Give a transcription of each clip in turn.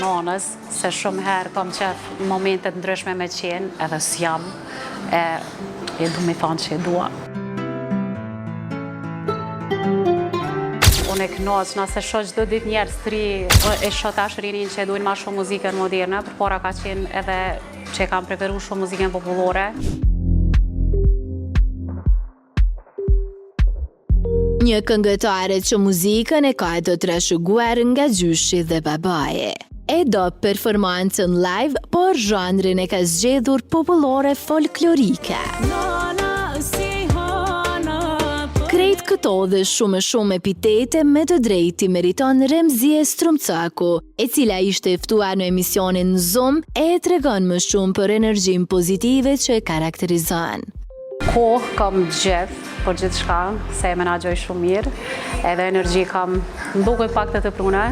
Nanës, se shumë herë kam qef në momente të ndryshme me qenë, edhe s'jam, e, e du me thonë që e dua. Unë e knaqna se shoh çdo ditë njerëz të ri, e shoh tash rinin që e dojnë ma shumë muzikën moderne, përpara ka qenë edhe që e kam preferu shumë muzikën popullore. Një këngëtare që muzikën e ka të trashëguar nga gjyshi dhe babai. E do performancën live, por zhanrin e ka zgjedhur popullore folklorike. Krejt këto dhe shumë e shumë epitete me të drejtë i meriton Remzie Strumcaku, e cila ishte e ftuar në emisionin Zoom e tregon më shumë për energjinë pozitive që e karakterizon. Kohë kam gjithë për gjithçka, se e menaxhoj shumë mirë, edhe energji kam, më duket pak të teprune,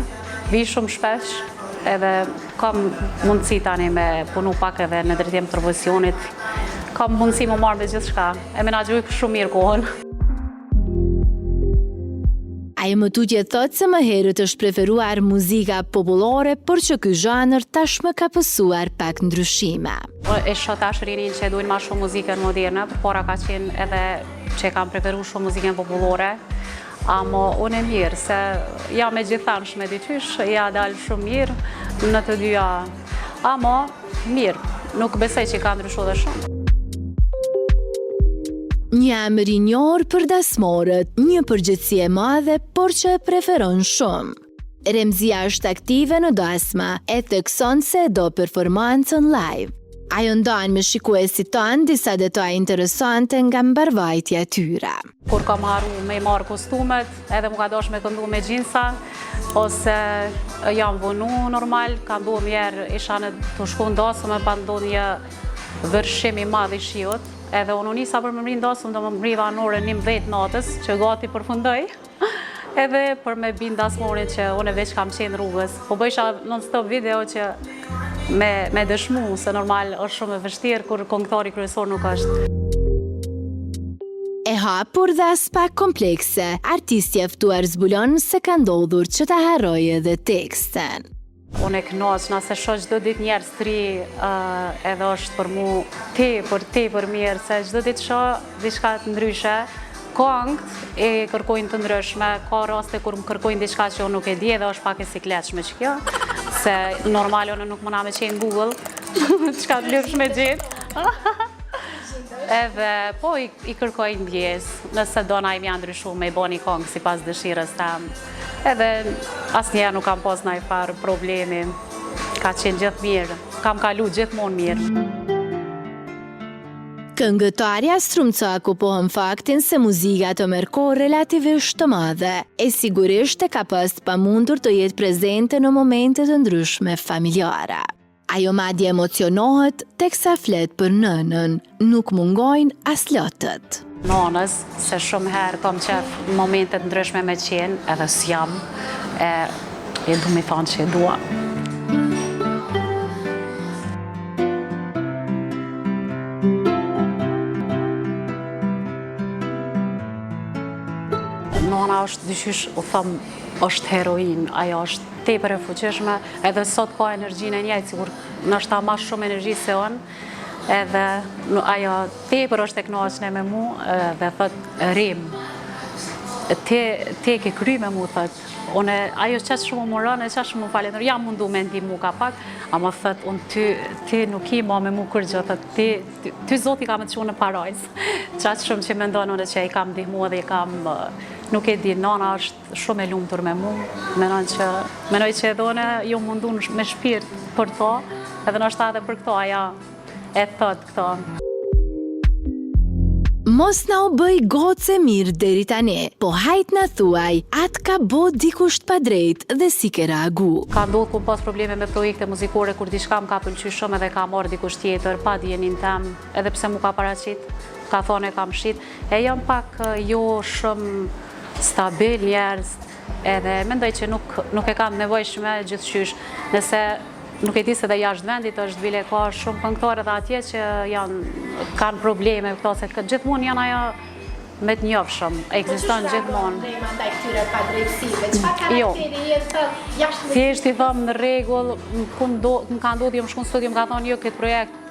vi shumë shpesh, edhe kam mundësi tani me punu pak edhe në drejtim të profesionit, kam mundësi me u marrë me gjithçka, e menaxhoj shumë mirë kohën. Ajo më tutje thotë se më herët është preferuar muzika popullore, por që ky zhanër tashmë ka pësuar pak ndryshime. E shoh tash rinin që e dojnë ma shumë muzikën moderne, përpara ka qenë edhe që e kam preferu shumë muzikën popullore, amo unë e mirë, se jam e gjithanshme diqysh, ja dal shumë mirë në të dyja, amo mirë, nuk besoj që ka ndryshu dhe shumë. Një emër i njohur për dasmorët, një përgjegjësi e madhe, por që e preferon shumë. Remzia është aktive në dasma, e thekson se e do performancën live. Ajo ndan me shikuesit tanë disa detaje interesante nga mbarvajtja e tyre. Kur kam harru me i marrë kostumet, edhe mu ka dash me këndu me xhinsa, ose jam vonu normal, ka ndodhë njëherë, isha në tu shku në dasëm e pa ndodhë një vërshim i madh i shiut, edhe unë u nisa për me mri në dasëm, do më mriva në orën 11 natës, që gati përfundoj, edhe për me bind dasmorin që unë veç kam qenë rrugës. Po bëjsha non stop video që me, me dëshmu se normal është shumë e vështirë kur këngëtari kryesor nuk është. E hapur dhe aspak komplekse, artistja e ftuar zbulon se ka ndodhur që ta harrojë edhe tekstin. Unë e knaqna se shoh çdo ditë njerëz të ri edhe është për mu tepër, tepër mirë, se çdo ditë shoh diçka të ndryshe, kongët e kërkojnë të ndryshme, ka raste kur më kërkojnë diçka që unë nuk e di edhe është pak e sikletshme që kjo, se normal unë nuk muna me qenë Google, çka të lypsh me gjetë. Edhe po i, i kërkoj ndjesë, nëse don ai m'ja ndryshu me i bo një kongë sipas dëshirës tem. Edhe asnjëherë nuk kam pas naj farë problemi. Ka qenë gjithë mirë, kam kalu gjithmonë mirë. Këngëtarja Strumcaku pohon faktin se muzika të merr kohë relativisht të madhe, e sigurisht e ka pas të pamundur të jetë prezente në momente të ndryshme familjare. Ajo madje emocionohet teksa flet për nënën, nuk mungojnë as lotët. Nanës, se shumë herë kam qef në momente të ndryshme me qenë, edhe s'jam, e, e du me thonë që e dua. Nana është diqysh, u thom, është heroinë, ajo është tepër e fuqishme, edhe sot ka energjinë e njëjtë, sikur ndoshta ma shumë energji se unë, edhe ajo tepër është e knaqne me mu, dhe thot, Rem, ti, ti e ke kry me mu, thot, unë, ajo qaq shumë më uron, e qaq shumë më falenderon, jam mundu me ndihmu ka pak, ama thot, unë ty, ti nuk i ma me mu kurgjë, thot, ti, ty, ty zoti ka me të çu në parajsë, qaq shumë që mendon unë që i kam ndihmu edhe i kam, nuk e di, nana është shumë e lumtur me mu, menon që, menoj që edhe unë jom mundu me shpirt për to, edhe ndoshta edhe për këto ajo e thot këto. Mos na u bëj gocë e mirë deri tani, po hajt na thuaj, a t'ka bo dikush të padrejtë dhe si ke reagu? Ka ndodhë kom pas probleme me projekte muzikore kur diçka më ka pëlqy shumë edhe ka marrë dikush tjetër pa dijeninë tem, edhe pse mu ka paraqit, ka thonë e kam shit, e jam pak jo shumë stabil njerëz edhe mendoj që nuk nuk e kam të nevojshme gjithqysh nëse nuk e di se dhe jashtë vendit është bile ka shumë këngëtarë edhe atje që janë kanë probleme këto se gjithmonë janë ajo. me të njofshëm, ekziston gjithmonë. Po qysh ndaj këtyre padrejtësive? Çfarë jo. karakteri je të jashtë muzikës? Thjesht i thom në rregull, më ka ndodhur, jam shku në studio, më ka thonë jo këtë projekt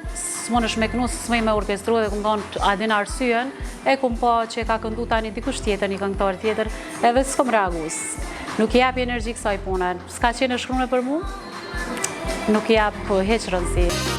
s'munësh me kënu, s'muj me orkestru dhe kum thonë a din arsyen, e kum pa që e ka këndu tani dikush tjetër, një këngëtar tjetër, edhe s'kom reagu. Nuk i jap energji kësaj pune. S'ka qenë e shkrume për mu, nuk i jap hiç rëndësi.